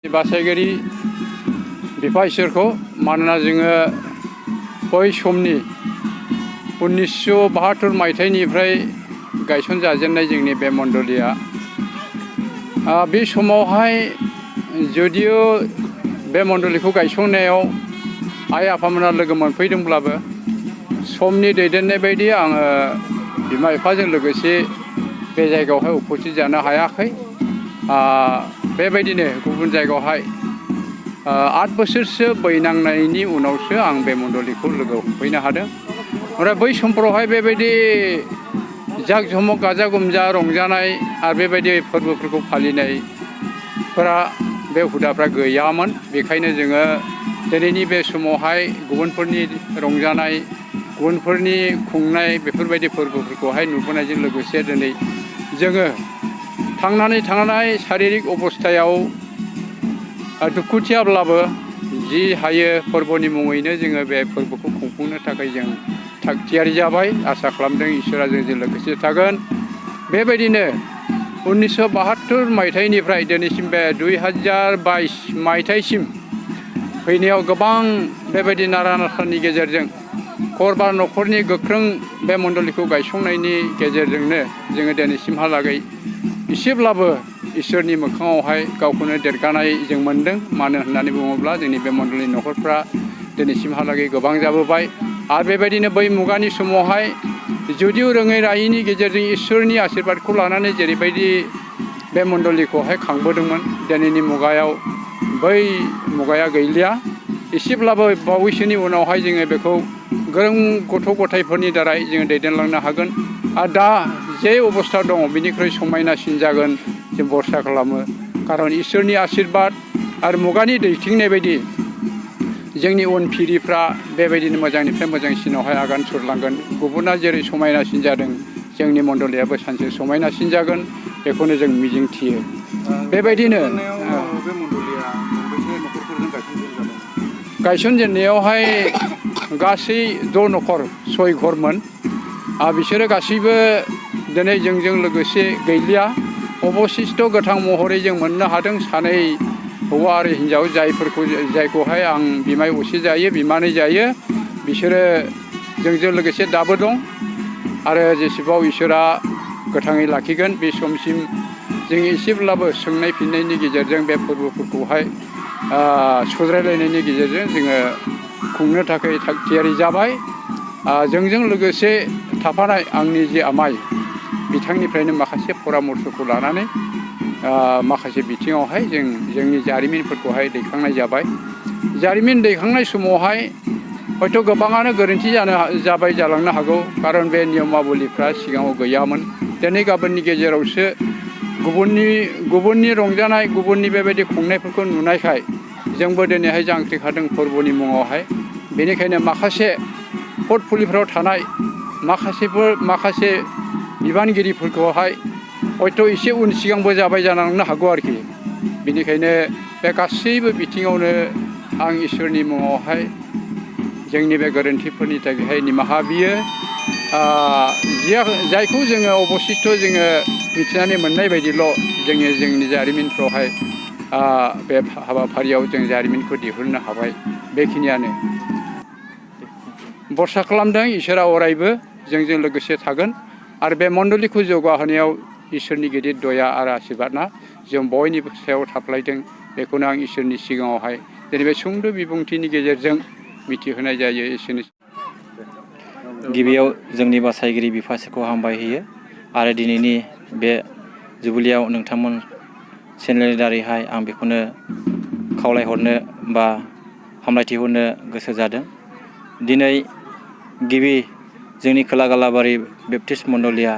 बासायगिरि बिफा इसोरखौ मानोना जोङो बै समनि 1972 मायथाइनिफ्राय गायसनजाजेननाय जोंनि बे मण्डलिया बे समावहाय जुदियो बे मण्डलिखौ गायसननायाव आइ आफामोना लोगो मोनफैदोंब्लाबो समनि दैदेननाय बायदि आङो बिमा बिफाजों लोगोसे बे जायगायावहाय उपस्थित जानो हायाखै। बेबायदिनो गुबुन जायगायावहाय 8 बोसोरसो बैनांनायनि उनावसो आं बे मण्डलिखौ लोगो हमफैनो हादों। ओमफ्राय बै समफोरावहाय बेबायदि जाक जमक गाजा गोमजा रंजानाय आरो बेबायदि फोरबोफोरखौ फालिनायफोरा बे हुदाफ्रा गैयामोन। बेखायनो जोङो दिनैनि बे समावहाय गुबुनफोरनि रंजानाय गुबुनफोरनि खुंनाय बेफोरबायदि फोरबोफोरखौहाय नुबोनायजों लोगोसे दिनै जोङो थांनानै शारिरिक अबस्थायाव दुखुथियाब्लाबो जि हायो फोरबोनि मुङैनो जोङो बे फोरबोखौ खुंफुंनो थाखाय जों थागथियारि जाबाय। आसा खालामदों इसोरा जोंजों लोगोसे थागोन। बेबायदिनो 1972 मायथाइनिफ्राय दिनैसिम बे 2022 मायथाइसिम फैनायाव गोबां बेबायदि नारा नाथानि गेजेरजों खरबा न'खरनि गोख्रों बे मण्डलिखौ गायसंनायनि गेजेरजोंनो जोङो दिनैसिमहालागै एसेब्लाबो इसोरनि मोखाङावहाय गावखौनो देरगानाय जों मोन्दों। मानो होननानै बुङोब्ला जोंनि बे मण्डलनि न'खरफ्रा दिनैसिमहालागै गोबां जाबोबाय। आरो बेबायदिनो बै मुगानि समावहाय जुदियो रोङै रायैनि गेजेरजों इसोरनि आशीर्बादखौ लानानै जेरैबायदि बे मण्डलिखौहाय खांबोदोंमोन, दिनैनि मुगायाव बै मुगाया गैलिया। एसेब्लाबो बावैसोनि उनावहाय जोङो बेखौ गोरों गथ' गथायफोरनि दारै जोङो दैदेनलांनो हागोन। आरो दा जे अबस्था दङ बिनिख्रुइ समायनासिन जागोन जों भरसा खालामो। खारन इसोरनि आशीर्बाद आरो मुगानि दैथिंनाय बायदि जोंनि उनफिरिफ्रा बेबायदिनो मोजांनिफ्राय मोजांसिनावहाय आगान सुरलांगोन। गुबुना जेरै समायनासिन जादों जोंनि मण्डलियाबो सानसे समायनासिन जागोन बेखौनो जों मिजिंथियो। बेबायदिनो गायसनजेननायावहाय गासै 6 न'खर 6 घरमोन। बिसोरो गासैबो दिनै जोंजों लोगोसे गैलिया। अबशिष्ट गोथां महरै जों मोननो हादों 2 हौवा आरो हिन्जाव जायखौहाय आं बिमाय असे जायो बिमानै जायो। बिसोरो जोंजों लोगोसे दाबो दं आरो जेसेबां इसोरा गोथाङै लाखिगोन बे समसिम जों एसेब्लाबो सोंनाय फिननायनि गेजेरजों बे फोरबोफोरखौहाय सुद्रायलायनायनि गेजेरजों जोङो खुंनो थाखाय थागथियारि जाबाय। जोंजों लोगोसे थाफानाय आंनि जे आमाय बिथांनिफ्रायनो माखासे परामर्सखौ लानानै माखासे बिथिङावहाय जोंनि जारिमिनफोरखौहाय दैखांनाय जाबाय। जारिमिन दैखांनाय समावहाय हयथ' गोबाङानो गोरोन्थि जालांनो हागौ। खारन बे नियमावलिफ्रा सिगाङाव गैयामोन। दिनै गाबोननि गेजेरावसो गुबुननि रंजानाय गुबुननि बेबायदि खुंनायफोरखौ नुनायखाय जोंबो दिनैहाय जांख्रिखादों फोरबोनि मुङावहाय। बेनिखायनो माखासे पर्टफलिय'फ्राव थानाय माखासे बिबानगिरिफोरखौहाय हयथ' एसे उन सिगांबो जाबाय जालांनो हागौ आरोखि। बेनिखायनो बे गासैबो बिथिङावनो आं इसोरनि मुङावहाय जोंनि बे गोरोन्थिफोरनि थाखायहाय निमाहा बियो। जायखौ जोङो अबशिष्ट जोङो मिथिनानै मोननाय बायदिल' जोंनि जारिमिनफ्रावहाय बे हाबाफारियाव जों जारिमिनखौ दिहुननो हाबाय। बेखिनियानो। भरसा खालामदों इसोरा अरायबो जोंजों लोगोसे थागोन आरो बे मण्डलिखौ जौगाहोनायाव इसोरनि गिदिर दया आरो आशीर्बादआ जों बयनिबो सायाव थाफ्लायदों। बेखौनो आं इसोरनि सिगाङावहाय दिनै बे सुंद' बिबुंथिनि गेजेरजों मिथिहोनाय जायो। इसोरनि गिबियाव जोंनि बासायगिरि बिफाखौ हामबाय होयो आरो दिनैनि बे जुबिलियाव नोंथांमोन चेनेलनि दारैहाय आं बेखौनो खावलायहरनो बा हामलायथि हरनो गोसो जादों। दिनै गिबि जोंनि खोला गालाबारि बेप्टिस्ट मण्डलिया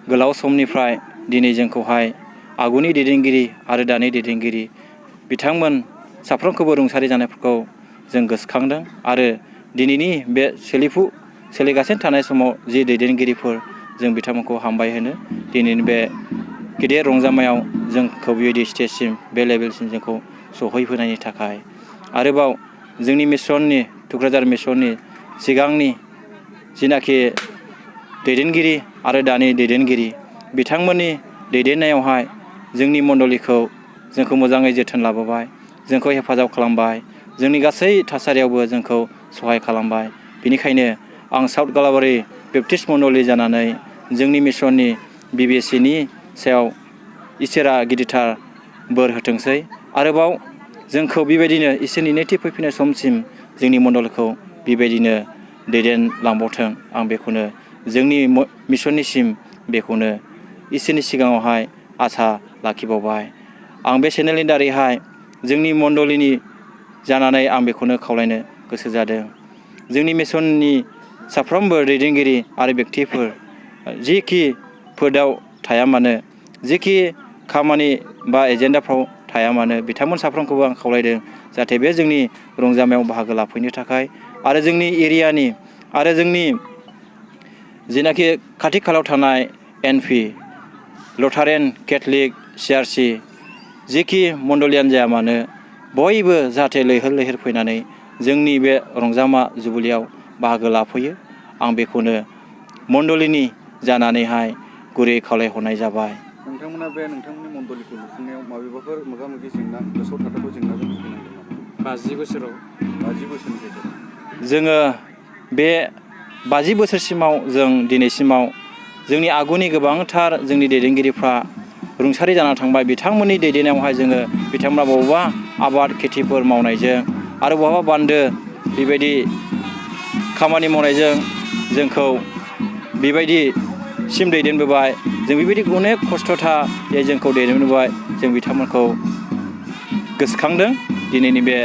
गोलाव समनिफ्राय दिनै जोंखौहाय आगुनि दैदेनगिरि आरो दानि दैदेनगिरि बिथांमोन साफ्रोमखौबो रुंसारि जानायफोरखौ जों गोसोखांदों आरो दिनैनि बे सोलिगासिनो थानाय समाव जि दैदेनगिरिफोर जों बिथांमोनखौ हामबाय होनो दिनैनि बे गेदेर रंजानायाव जोंखौ बेबायदि स्टेजसिम बे लेभेलसिम जोंखौ सहैहोनायनि थाखाय। आरोबाव जोंनि मिसननि थुक्राझार मिसननि सिगांनि जिनाखि दैदेनगिरि आरो दानि दैदेनगिरि बिथांमोननि दैदेननायावहाय जोंनि मण्डलिखौ जोंखौ मोजाङै जोथोन लाबोबाय, जोंखौ हेफाजाब खालामबाय, जोंनि गासै थासारियावबो जोंखौ सहाय खालामबाय। बेनिखायनो आं साउथ गालाबारि बेप्टिस्ट मण्डलि जानानै जोंनि मिसननि BBCनि सायाव इसोरा गिदिरथार बोर होथोंसै। आरोबाव जोंखौ बेबायदिनो इसोरनि नैथि फैफिननाय समसिम जोंनि मण्डलखौ बेबायदिनो दैदेनलांबावथों, आं बेखौनो जोंनि मिसननिसिम बेखौनो इसोरनि सिगाङावहाय आसा लाखिबावबाय। आं बे चेनेलनि दारैहाय जोंनि मण्डलिनि जानानै आं बेखौनो खावलायनो गोसो जादों। जोंनि मिसननि साफ्रोमबो दैदेनगिरि आरो बेक्तिफोर जिखि फोदाव थाया मानो, जिखि खामानि बा एजेन्डाफ्राव थाया मानो, बिथांमोन साफ्रोमखौबो आं खावलायदों जाहाथे बे जोंनि रंजानायाव बाहागो लाफैनो थाखाय आरो जोंनि एरियानि आरो जोंनि जिनाखि खाथि खालायाव थानाय NP, लथारेन, केथलिक, CRC जिखि मण्डलियानो जाया मानो बयबो जाहाथे लैहोर लैहोर फैनानै जोंनि बे रंजामा जुबुलियाव बाहागो लाफैयो, आं बेखौनो मण्डलिनि जानानैहाय गुरै खावलायहरनाय जाबाय। नोंथांमोना बे नोंथांमोननि मण्डलिखौ लुफुंनायाव माबेबाफोर मोगा-मोगि जेंना, गोसोआव थाथावथाव जेंनाजों भुगिनांदों नामा? 50 बोसोराव 50 बोसोरनि गेजेराव जोङो बे 50 बोसोरसिमाव जों दिनैसिमाव जोंनि आगुनि गोबांथार जोंनि दैदेनगिरिफ्रा रुंसारि जाना थांबाय। बिथांमोननि दैदेननायावहाय जोङो बिथांमोना बबावबा आबाद खेथिफोर मावनायजों आरो बहाबा बान्दो बेबायदि खामानि मावनायजों जोंखौ बेबायदिसिम दैदेनबोबाय। जों बेबायदि अनेक खस्थ'थायै जोंखौ दैदेनबोबाय। जों बिथांमोनखौ गोसोखांदों दिनैनि बे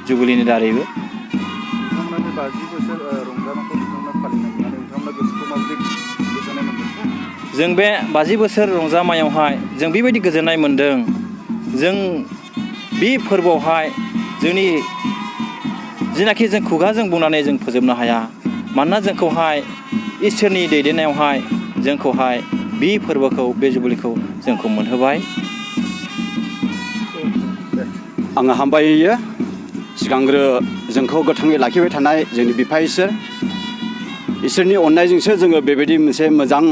जुबुलिनि दारैबो। नोंथांमोना बे 50 बोसोर रंजानायखौ नोंथांमोना फालिनो मोननानै नोंथांमोना गोसोखौ माबायदि गोजोननाय मोनदों? जों बे 50 बोसोर रंजामायावहाय जों बेबायदि गोजोननाय मोन्दों। जों बे फोरबोआवहाय जोंनि जिनाखि जों खुगाजों बुंनानै जों फोजोबनो हाया। मानोना जोंखौहाय इसोरनि दैदेननायावहाय जोंखौहाय बे फोरबोखौ, बे जुबुलिखौ जोंखौ मोनहोबाय। आङो हामबाय होयो सिगांग्रो जोंखौ गोथाङै लाखिबाय थानाय जोंनि बिफा इसोरनि अननायजोंसो जोङो बेबायदि मोनसे मोजां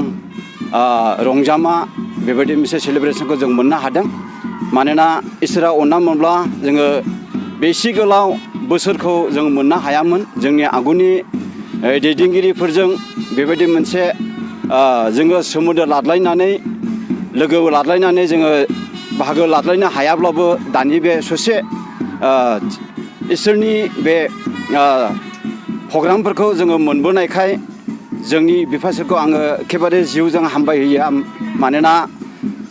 रंजामा बेबायदि मोनसे सेलेब्रेसनखौ जों मोननो हादों। मानोना इसोरा अननामोनब्ला जोङो बेसे गोलाव बोसोरखौ जों मोननो हायामोन। जोंनि आगुनि दैदेनगिरिफोरजों बेबायदि मोनसे जोङो सोमोन्दो लाज्लायनानै, लोगो लाज्लायनानै जोङो बाहागो लाज्लायनो हायाब्लाबो दानि बे ससे इसोरनि बे प्रग्रामफोरखौ जोङो मोनबोनायखाय जोंनि बिफासोरखौ आङो एखेबारे जिउजों हामबाय होयो। मानोना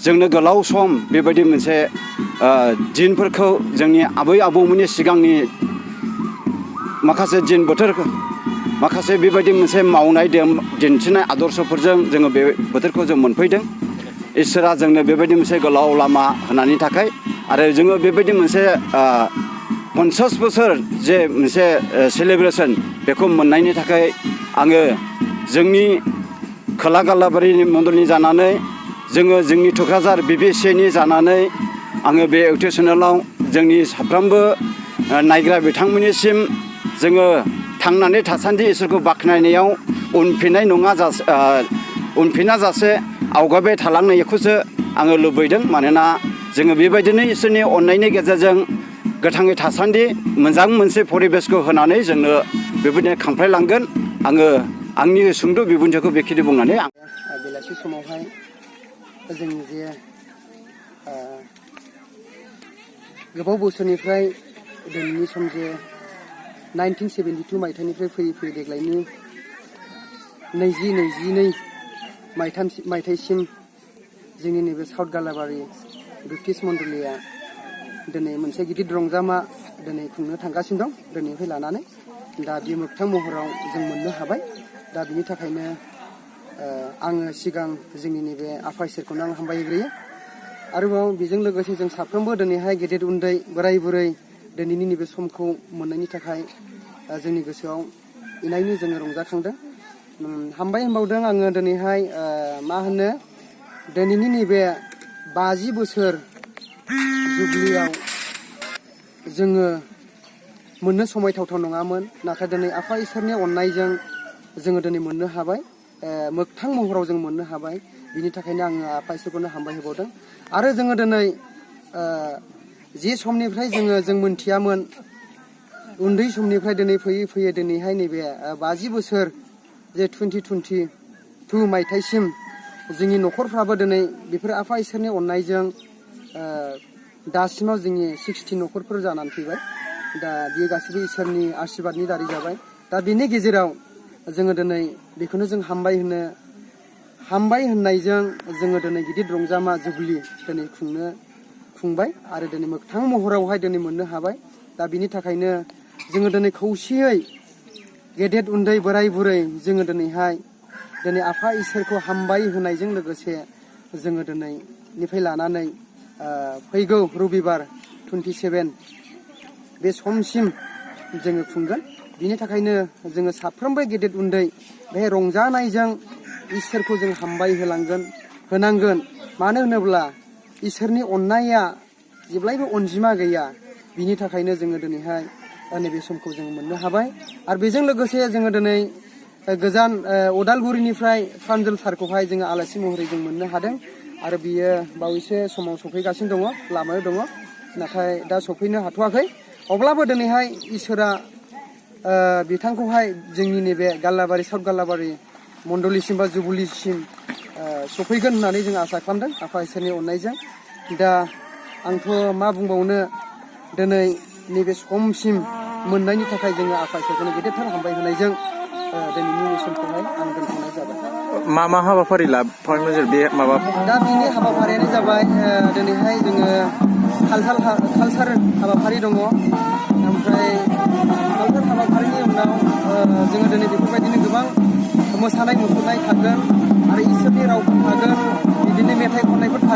जोंनो गोलाव सम बेबायदि मोनसे दिनफोरखौ जोंनि आबै आबौमोननि सिगांनि माखासे दिन बोथोर, माखासे बेबायदि मोनसे मावनाय दिन्थिनाय आदर्शफोरजों जोङो बे बोथोरखौ जों मोनफैदों। इसोरा जोंनो बेबायदि मोनसे गोलाव लामा होनायनि थाखाय आरो जोङो बेबायदि मोनसे 50 बोसोर जे मोनसे सेलेब्रेसन बेखौ मोननायनि थाखाय आङो जोंनि खोला गालाबारिनि मण्डलनि जानानै, जोङो जोंनि थुक्राझार BBCAनि जानानै आङो बे इउटुब चेनेलाव जोंनि साफ्रोमबो नायग्रा बिथांमोननिसिम जोङो थांनानै थासान्दि इसोरखौ बाख्नायनायाव उनफिना जासे आवगायबाय थालांनायखौसो आङो लुबैदों। मानोना जोङो बेबायदिनो इसोरनि अननायनि गेजेरजों गोथाङै थासान्दि मोजां मोनसे परिबेसखौ होनानै जोंनो बेबायदिनो खांफ्लायलांगोन। आङो आंनि सुंद' बिबुंथिखौ बेखिनि बुंनानै बेलासि समावहाय जोंनि जे गोबाव बोसोरनिफ्राय दिनैनि सम जे 1972 मायथाइनिफ्राय फैयै फैयै देग्लायनि 2022 मायथाइसिम जोंनि नैबे साउथ गालाबारि बेप्टिस्ट मण्डलिया दिनै मोनसे गिदिर रंजामा दिनै खुंनो थांगासिनो दं। दिनैनिफ्राय लानानै दा बे मोगथां महराव जों मोननो हाबाय। दा बिनि थाखायनो आङो सिगां जोंनि नैबे आफा इसोरखौनो आं हामबायग्रोयो। आरोबाव बेजों लोगोसे जों साफ्रोमबो दिनैहाय गेदेर उन्दै, बोराय बुरै दिनैनि नैबे समखौ मोननायनि थाखाय जोंनि गोसोआव इनायनो जोङो रंजाखांदों। हामबाय होनबावदों आङो दिनैहाय मा होनो दिनैनि नैबे 50 बोसोर जुबलियाव जोङो मोननो समायथावथाव नङामोन। नाथाय दिनै आफा इसोरनि अननायजों जोङो दिनै मोननो हाबाय, मोगथां महराव जों मोननो हाबाय। बिनि थाखायनो आङो आफा इसोरखौनो हामबाय होबावदों। आरो जोङो दिनै जे समनिफ्राय जों मोनथियामोन उन्दै समनिफ्राय दिनै फैयै फैयै दिनैहाय नैबे 50 बोसोर जे 2022 मायथाइसिम जोंनि न'खरफ्राबो दिनै बेफोर आफा इसोरनि अननायजों दासिमाव जोंनि 60 न'खरफोर जानानै फैबाय। दा बेयो गासिबो इसोरनि आशीर्बादनि दारै जाबाय। दा बेनि गेजेराव जोङो दिनै बेखौनो जों हामबाय होननायजों जोङो दिनै गिदिर रंजामा जुबलि दिनै खुंबाय आरो दिनै मोगथां महरावहाय दिनै मोननो हाबाय। दा बिनि थाखायनो जोङो दिनै खौसेयै गेदेर उन्दै बोराय बुरै जोङो दिनै आफा इसोरखौ हामबाय होनायजों लोगोसे जोङो दिनैनिफ्राय लानानै फैगौ रबिबार 27 बे समसिम जोङो खुंगोन। बिनि थाखायनो जोङो साफ्रोमबो गेदेर उन्दै बे रंजानायजों इसोरखौ जों हामबाय होनांगोन। मानो होनोब्ला इसोरनि अननाया जेब्लायबो अनजिमा गैया। बिनि थाखायनो जोङो दिनैहाय नैबे समखौ जों मोननो हाबाय। आरो बेजों लोगोसे जोङो दिनै गोजान उदालगुरिनिफ्राय प्रान्जल सारखौहाय जोङो आलासि महरै जों मोननो हादों। आरो बियो बावैसो समाव सफैगासिनो दङ, लामायाव दङ, नाथाय दा सफैनो हाथ'वाखै। अब्लाबो दिनैहाय इसोरा बिथांखौहाय जोंनि नैबे गाल्लाबारि साउथ गाल्लाबारि मण्डलिसिम बा जुबुलिसिम सफैगोन होननानै जों आसा खालामदों आफा इसोरनि अननायजों। दा आंथ' मा बुंबावनो, दिनै नैबे समसिम मोननायनि थाखाय जोङो आफा इसोरखौनो गेदेरथार हामबाय होनायजों दिनैनि बे समखौहाय आं दोनथ'नाय जाबाय। मा हाबाफारि लाफानो बे माबा? दा बिनि हाबाफारियानो जाबाय दिनैहाय जोङो कालसार हाबाफारि दङ। ओमफ्राय कालसार हाबाफारिनि उनाव जोङो दिनै बेफोरबायदिनो गोबां मोसानाय मुसुरनाय थागोन आरो इसोरनि रावफोर थागोन, बिदिनो मेथाइ खननायफोर थागोन।